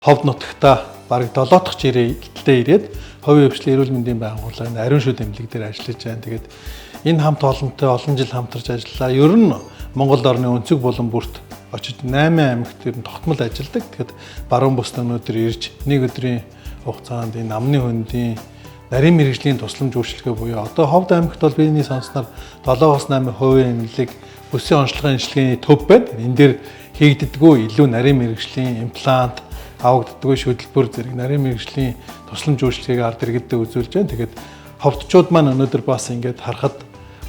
Ховд нутагта бараг 7 дахь жирэлдээ ирээд хувийн хвшлийн эрүүл мэндийн байгууллагын ариун шүд эмнэлэг дээр ажиллаж байна. Тэгээд энэ хамт олонтой олон жил хамтарч ажиллаа. Ер нь Монгол орны өнцөг булан бүрт очиж 8 аймагт ер нь тогтмол ажилладаг. Тэгэхэд баруун бүс өнөөдөр ирж нэг өдрийн хугацаанд энэ амны хөндийн нарийн мэргэжлийн тусламж үйлчилгээ буюу одоо Ховд аймагт бол бидний сонссноор 7-8 хувийн эмнэлэг бүсийн онцлогын эмчилгээний төв байна. Энэ дээр хийгддэггүй илүү нарийн мэргэжлийн имплант авагддаггүй шүдэлбэр зэрэг нарийн мэргэжлийн тусламж үйлчилгээг ард иргэдэд үзүүлж байна. Тэгээд ховдчууд маань өнөөдөр бас ингээд харахад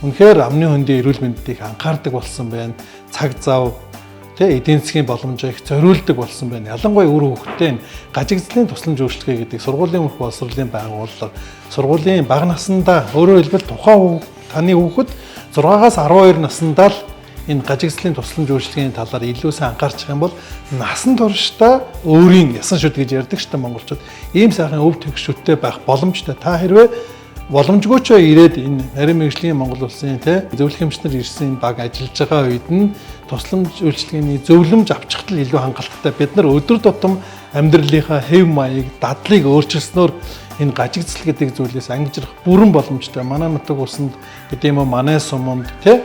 үнэхээр амны хөндийн эрүүл мэндийг анхаардаг болсон байна. Цаг зав тэ эдийн засгийн боломжийг зориулдаг болсон байна. Ялангуяа үр хөвгтөө гажигдлын тусламж үйлчилгээ гэдэг сургуулийн өмнөх боловсролын байгууллага сургуулийн бага насндаа, өөрөөр хэлбэл тухайн таны хүүхэд 6-аас 12 насндаа л энэ гажигдлын тусламж үйлчилгээний талаар илүү сайн анхаарчих юм бол насан туршдаа өөрийн ясан шүд гэж ярьдаг шүү дээ монголчууд. Ийм сайхан өв тэгш шүдтэй байх боломжтой. Та хэрвээ боломжгүй ч ирээд энэ нарийн мэргэжлийн Монгол улсын тэ зөвлөх эмч нар ирсэн баг ажиллаж байгаа үед нь тусламж үйлчилгээний зөвлөмж авчихт л илүү хангалттай. Бид нар өдөр тутам амьдралынхаа хэв маяг, дадлыг өөрчилснөөр энэ гажигдсал гэдэг зүйлээс ангижрах бүрэн боломжтой. Манай нутаг усанд гэдэг юм уу, манай суманд тэ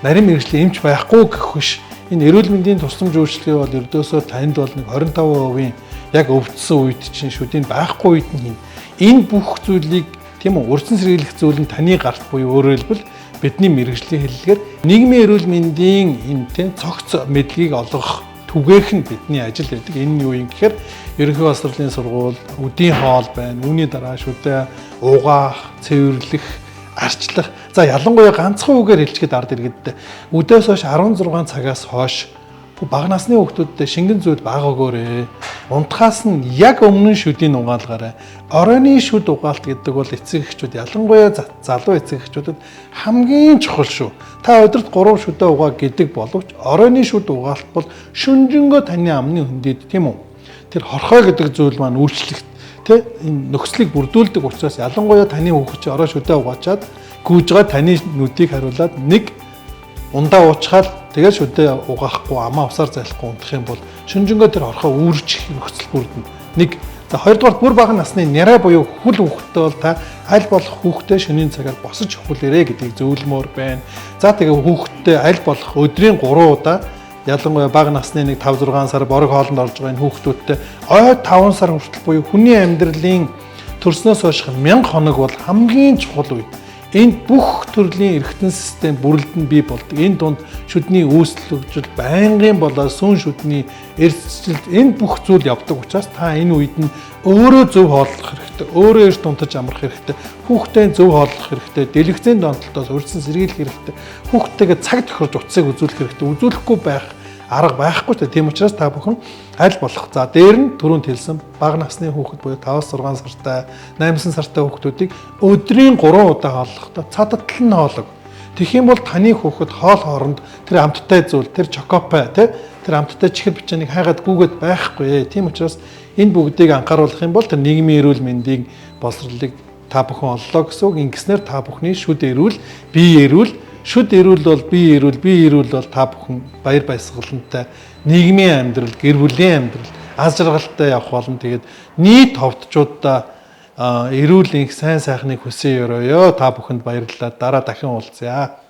нарийн мэргэжлийн эмч байхгүй гэх биш. Энэ эрүүл мэндийн тусламж үйлчилгээ бол ердөөсөө танд бол нэг 25% яг өвдсөн үед чинь шүдийн байхгүй үед нь энэ бүх зүйлийг тийм үү урьдчилан сэргийлэх зүйл нь таны гарт буюу өөрөөр хэлбэл бидний мэргэжлийн хэллэгээр нийгмийн эрүүл мэндийн энэ тийм цогц мэдлэгийг олгох түгээх нь бидний ажил байдаг. Энэ нь юу юм гэхээр ерөнхий боловсролын сургууль, үдийн хоол байна. Үүний дараа шүдэ угаах, цэвэрлэх, арчлах. За ялангуяа ганцхан үгээр хэлчихэд ард иргэдтэй өдөөс хойш 16 цагаас хойш бага насны хүүхдүүдтэй шингэн зүйл бага өгөөрэй. Унтахаас нь яг өмнө нь шүдийн угаалгаарай. Оройны шүд угаалт гэдэг бол эцэг эхчүүд, ялангуяа залуу эцэг эхчүүдэд хамгийн чухал шүү. Та өдөрт 3 шүдэ угаа гэдэг боловч оройны шүд угаалт бол шүнжэнгөө таны амны хөндөд тийм үү? Тэр хорхой гэдэг зүйл маань үйлчлэх тэ энэ нөхцөлийг бүрдүүлдэг учраас ялангуяа таны хүүхэд чи орой шүдэ угаачаад гүйж байгаа таны нүдийг хариулаад нэг ундаа уучхаал тэгээд шүдэ угаахгүй амаа усаар зайлахгүй унтах юм бол шүнжэнгөө тэр хорхой үүрчих нөхцөл бүрдэнэ. Нэг за хоёрдугаар бүр бага насны нярай буюу хүл хүүхэдтэй бол та аль болох хүүхдээ шөнийн цагаар босож хүлээрэй гэдгийг зөвлөмөр байна. За тэгээ хүүхэдтэй аль болох өдрийн 3 удаа, ялангуяа бага насны нэг 5 6 сар борог хоолнд орж байгаа энэ хүүхдүүдтэй ой 5 сар хүртэл буюу хүний амьдралын төрснөөс хойш 1000 хоног бол хамгийн чухал үе. Энд бүх төрлийн эргэтэн систем бүрэлдэн бий болдог. Энэ дунд шүдний үүсэл хөгжил, байнгын болоод сүүн шүдний эрсдэл энэ бүх зүйл явдаг учраас та энэ үед нь өөрөө зөв хооллох хэрэгтэй, өөрөө эрт унтаж амрах хэрэгтэй, хүүхдээ зөв хооллох хэрэгтэй, дэлгэцэн донтолтоос урьдчилан сэргийлэх хэрэгтэй, хүүхдтэйгээ цаг тохирж утсыг үзүүлэх хэрэгтэй, үзүүлэхгүй байх арга байхгүй ч тийм учраас та бүхэн аль болох за дээр нь түрүүнд хэлсэн бага насны хүүхэд буюу 5-6 сартай, 8 сартай хүүхдүүдийг өдрийн 3 удаа хооллохдоо цадтал нь хоолог. Тэгэх юм бол таны хүүхэд хоол хооронд тэр амттай зүйл, тэр чокопай тий тэр амттай чихэр бичээнийг хайгаад гүгээд байхгүй. Тийм учраас энэ бүгдийг анхааруулах юм бол тэр нийгмийн эрүүл мэндийн боловсролыг та бүхэн оллоо гэсэн үг. Ингэснээр та бүхний шүд эрүүл, бие эрүүл, шүд эрүүл бол бие эрүүл, бие эрүүл бол та бүхэн баяр баясгалантай нийгмийн амьдрал, гэр бүлийн амьдрал аз жаргалтай явах болно. Тэгээд нийт ховдчуудаа эрүүл энх сайн сайхныг хүсье ёроёо. Та бүхэнд баярлалаа. Дараа дахин уулзъя.